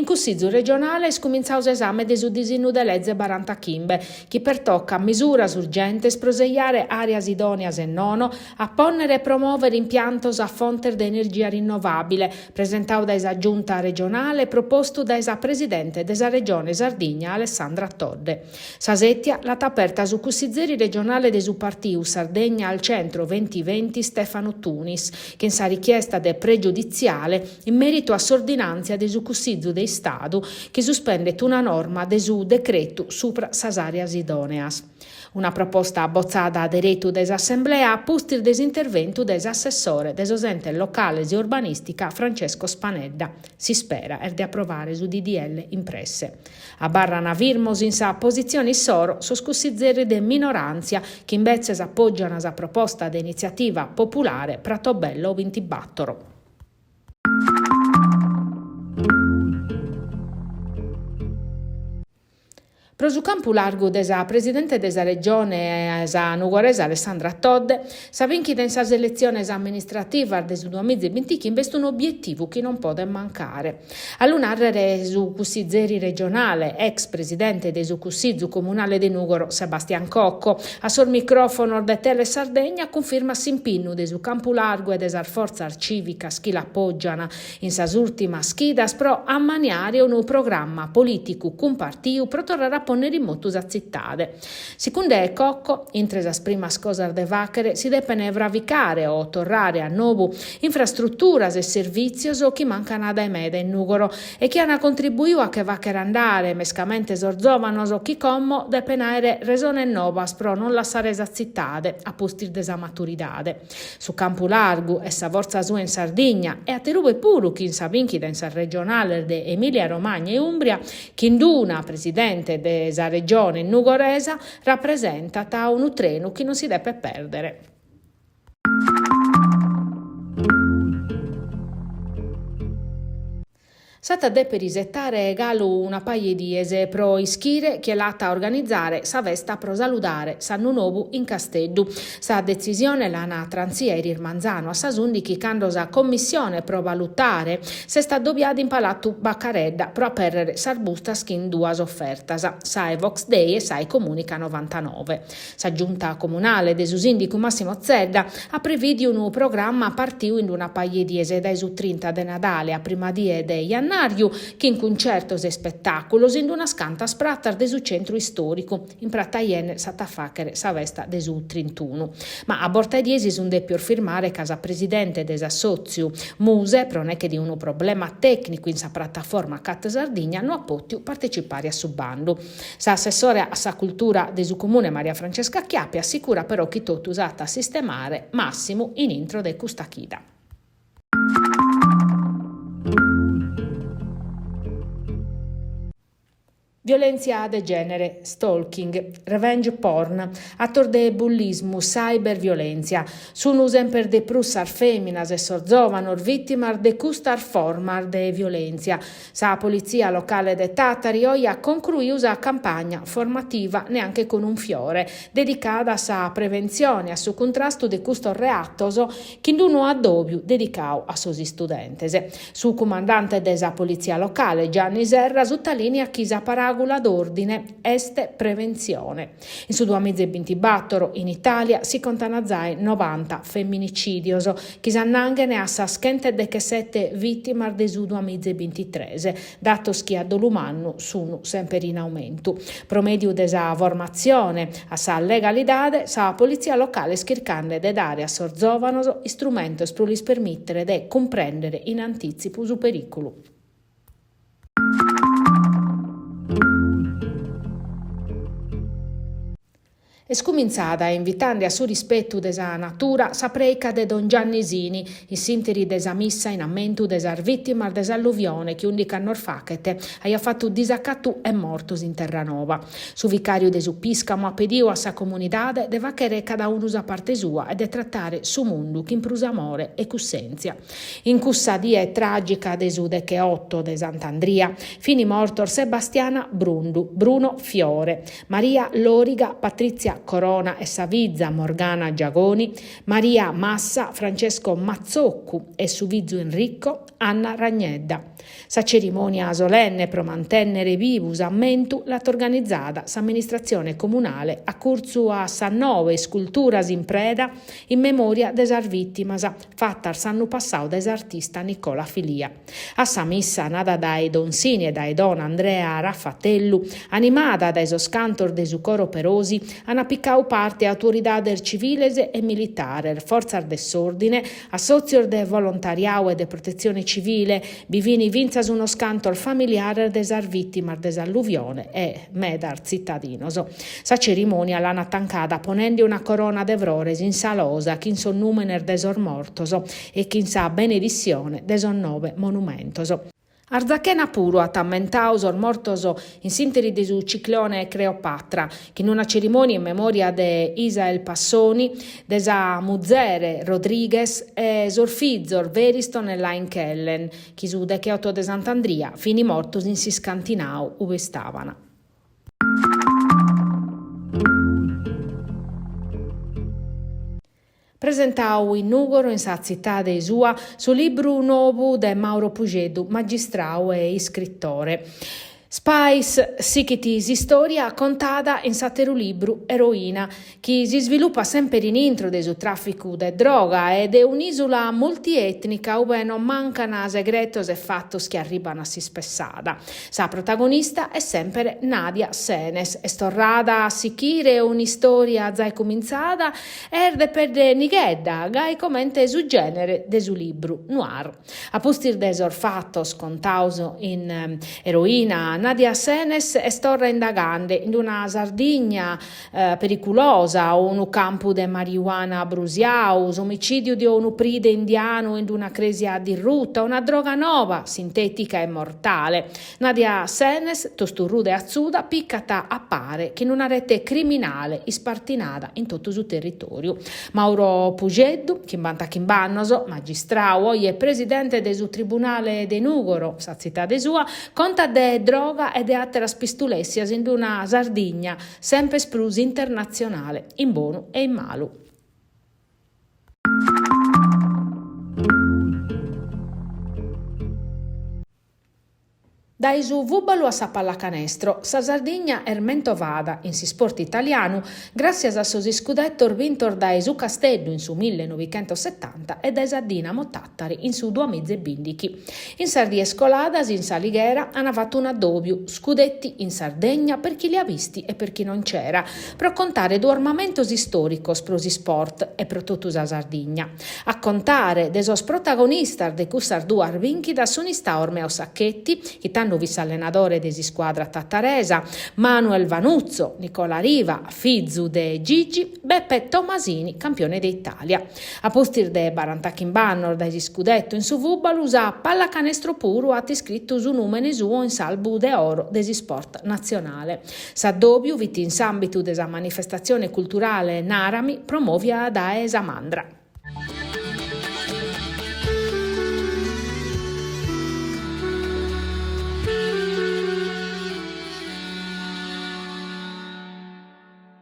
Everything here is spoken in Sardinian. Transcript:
In Cussizu regionale est cumintzadu s'esame de su disinnu de leze barantachimbe, chi pertocat misuras urgentes pro sejare àreas idòneas e nono a pònnere e promòvere impiantos a fontes de energia rinnovàbile, presentadu dae sa Giunta regionale e propostu dae sa presidente de sa Regione Sardigna Alessandra Todde. Sa sètia l'at aperta su cussizeri regionale de su partiu Sardegna al Centro ventiventi Stefano Tunis, chin sa richiesta de pregiuditziale in mèritu a s'ordinàntzia de su Cussizu de Istadu chi suspendet una norma de su decretu supra sas àreas idòneas. Una proposta botzada deretu dae s'Assemblea a pustis de s'interventu de s'assessore de sos entes locales e urbanìstica Francesco Spanedda. S'ispera est de aprovare su DDL in presse. Abarran firmos in sa positzione issoro sos cussizeris de minoràntzia chi imbetzes apògian sa proposta de initziativa populare Pratobello bintibàtoro. Pro su campu largu de sa presidente de sa Regione, sa nugoresa Alessandra Todde, sa bìnchida in sas eletziones amministrativas de su duamiza e bintichimbe est un'obietivu chi non podet mancare. A lu nàrrere su cussizeri regionale, ex presidente de su Cussizu Comunale de Nùgoro, Sebastian Cocco, a sos micròfonos de Telesardegna cunfirmat s'impinnu de su campu largu e de sas fortzas cìvicas chi l'apògian in sas ùrtimas chidas pro ammaniare unu programma polìticu cumpartiu pro torrare a pònnere in motu sa tzitade. Sicunde Cocco, intre sas primas cosas de fàghere si depent fravicare o torrare a nou infrastruturas e servìtzios chi mancant dae meda in Nùgoro e chi ant contribuiu a che fàghere andare mescamente sos zòvanos chi como depent àere resones novas pro non lassare sa tzitade a pustis de sa maturidade. Su campu largu e sa fortza sua in Sardigna e aterube puru chin sa bìnchida in sas regionales de Emilia Romagna e Umbria, chin d'una presidente de sa regione nugoresa, rapresentat unu trenu chi non si depet pèrdere. S'at a dèpere isetare galu una paja 'e dies pro ischire chie l'at a organizare sa festa pro saludare s'annu nou in Casteddu. Sa detzisione l'an trantzia eris manzanu a sas ùndichi cando sa commissione pro valutare s'est addobiada in Palatu Bacaredda pro apèrrere sas bustas chin duas ofertas, sa 'e Vox Dei e sa 'e Comunica novantanove. Sa Giunta comunale de su sìndicu Massimo Zedda at prevìdiu unu programma partiu in una paja 'e dies dae su trinta de Nadale a prima die de Jannàriu chin cuncertos e ispetàculos in unas cantas pratas de su centru istòricu. In Prata Jenner s'at a fàghere sa festa de su trintunu. Ma a borta 'e die si sunt dèpios firmare ca sa presidente de s'assòtziu Muse, pro neche de unu problema tècnicu in sa prataforma Cat Sardigna, no at pòtiu partecipare a su bandu. S'assessore a sa cultura de su Comune Maria Francesca Chiappi assicurat però chi totu s'at a sistemare màssimu in intro de custa chida. Violèntzia de gènere, stalking, revenge porn, atos de bullismu, cyber-violèntzia. Sunu semper de prus sas fèminas e sos zòvanos vìtimas de custas formas de violèntzia. Sa politzia locale de Tàtari oje at concruiu sa campagna formativa Neanche con un fiore, dedicada a sa preventzione e a su cuntrastu de custos reatos chin unu addòbiu dedicadu a sos istudentes. Su cumandante de sa politzia locale, Gianni Serra, sutalìniat chi sa paràgula d'òrdine est preventzione. In su duamiza e bintibàtoro in Itàlia si contan zai nobanta femminicìdios, chi s'annanghen a sas chentedechesete vìtimas de su duamiza e bintitres, datos chi a dolu mannu sun semper in aumentu. Pro mèdiu de sa formatzione a sa legalidade, sa politzia locale est chircande de dare a sos zòvanos istrumentos pro lis permìtere de cumprèndere in antìtzipu su perìculu. Est cumintzada, invitande a su rispetu de sa natura, sa prèica de Don Gianni Sini, in s'ìnteri de sa missa in ammentu de sas vìtimas de s'alluvione chi ùndichi annos faghet aiat fatu disacatu e mortos in Terranova. Su vicàriu de su pìscamu at pediu a sa comunidade de fàghere cada unu sa parte sua e de tratare su mundu chin prus amore e cussèntzia. In cussa die tràgica de su decheoto de Sant'Andria, fini mortos Sebastiana Brundu, Bruno Fiore, Maria Loriga, Patrizia Corona e sa fiza Morgana Giagoni, Maria Massa, Francesco Mazzoccu e su fizu Enrico, Anna Ragnedda. Sa cerimònia solenne pro mantènnere bivu s'ammentu l'at organizada s'amministratzione comunale a curtzu a sas noe isculturas in preda in memòria de sas vìtimas, fatas s'annu passadu dae s'artista Nicola Filia. A sa missa nada dae Don Sini e dae Don Andrea Raffatellu, animada dae sos cantos de su coro Perosi, ant picadu parte autoridades civiles e militares, fortzas de s'òrdine, Assòtzios de volontariadu e de protetzione civile, bi fin fintzas unos cantos familiares de sas vìtimas de s'alluvione e medas tzitadinos. Sa cerimònia l'ant tancada ponende una corona de frores in sa losa chin sos nùmenes de sos mortos e chin sa benedissione de sos noe monumentos. Arzachena puru at ammentadu sos mortos in s'ìnteri de su ciclone Cleopatra, chin una cerimònia in memòria de Isael Passoni, de sa muzere Rodriguez e sos fizos Veriston e Lain Kellen, chi su decheoto de Sant'Andria fin mortos in s'iscantinadu ube istaban. Presentadu in Nùgoro, in sa tzitade sua, su libru nou de Mauro Pusceddu, magistradu e iscritore. Spice sighit s'istòria contada in s'àteru libru Eroina, chi s'isvilupat semper in intro de su tràficu de droga e de un'ìsula multiètnica ue non mancant segretos e fatos chi arribant a s'ispessada. Sa protagonista est semper Nadia Senes. Est torrada a sichire un'istòria zai cumintzada Est de pedde nighedda, gai comente su gènere de su libru noir. A pustis de sos fatos contados in Eroina, Nadia Senes est torra indagande in una Sardigna periculosa, unu campu de marijuana brusiadu, s'omicìdiu de unu pride indianu in una crèsia dirruta, una droga noba, sintètica e mortale. Nadia Senes, tosturruda e atzuda, picat a pare chin una rete criminale ispartinada in totu su territòriu. Mauro Pusceddu, chimbantachimb'annos, magistrau, oje presidente de su Tribunale de Nùgoro, sa tzitade sua, contat de droga e de àteras pistulèssias in una Sardigna semper prus internatzionale, in bonu e in malu. Dae su fùbalu a sa pallacanestro, sa Sardigna est mentovada in s'isport italianu gràssias a sos iscudetos bintos dae su Casteddu in su millenovichentossetanta e dae sa Dinamo Tàtari in su duamizebìndichi. In sas dies coladas in S'Alighera ant fatu un'addòbiu, Scudetti in Sardegna per chi li ha visti e per chi non c'era, pro contare duos mamentos istòricos pro s'isport e pro totu sa Sardigna. A contare de sos protagonistas de cussas duas bìnchidas sunt istados Meo Sacchetti, chi tando fit s'allenadore de s'iscuadra tataresa, Manuel Vanuzzo, Nicola Riva, fizu de Gigi, Beppe Tomasini, campione de Itàlia. A pustis de barantachimb'annos dae s'iscudetto in su fùbalu, sa pallacanestro puru at iscritu su nùmene suo in s'albu de oro de s'isport natzionale. S'addòbiu fit in s'àmbitu de sa manifestatzione culturale Narami, promòvia dae sa Mandra.